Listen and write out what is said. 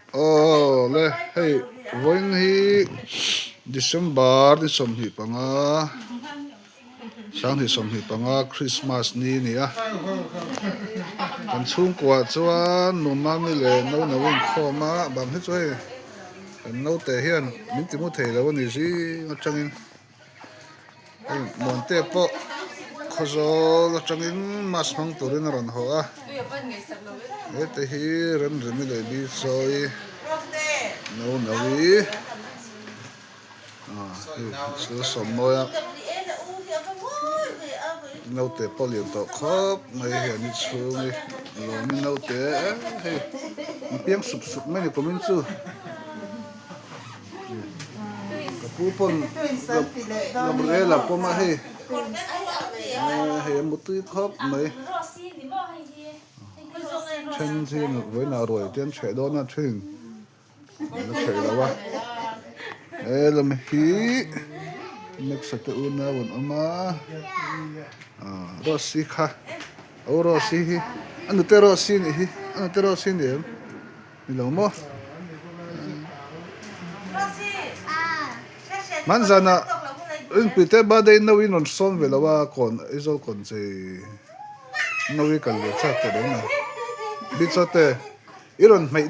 Aw le hei vawiin hi December ni 25 2025 Christmas ni a ni a kan chhungkuah chuan Numami leh Nauna a inkhawm a bang hi chu hei kan naute hian min ti mu thei lo a ni zing atangin. Hei Muante pawh Khawzawl atangin mask hmang turin a rawn haw a, hete hi Remremi leh Bichawi no no-i ah hei chu Sawmnawia naute pawh lian tawh khawp mai hian i chhung hi lawmin naute hei an piang sup sup mai a ni kumin chu. Ka pu pawn Gabriela pawm a hei hei a mutui khawp mai then hi vawiinah ruai te an chheh dawn a then an la chheh lo a he lam hi Max-a te unau an awm a ah Rose-i kha aw Rose-i hi a nute Rose-i nih hi a nute Rose-i ni em. Ni lo maw? Hman zanah Rinpui te birthday no in rawn sawn ve lo a, kawn Aizawl kawn chei no i kal ve chak tawh dawn a. Bichaw te i rawn hmeih.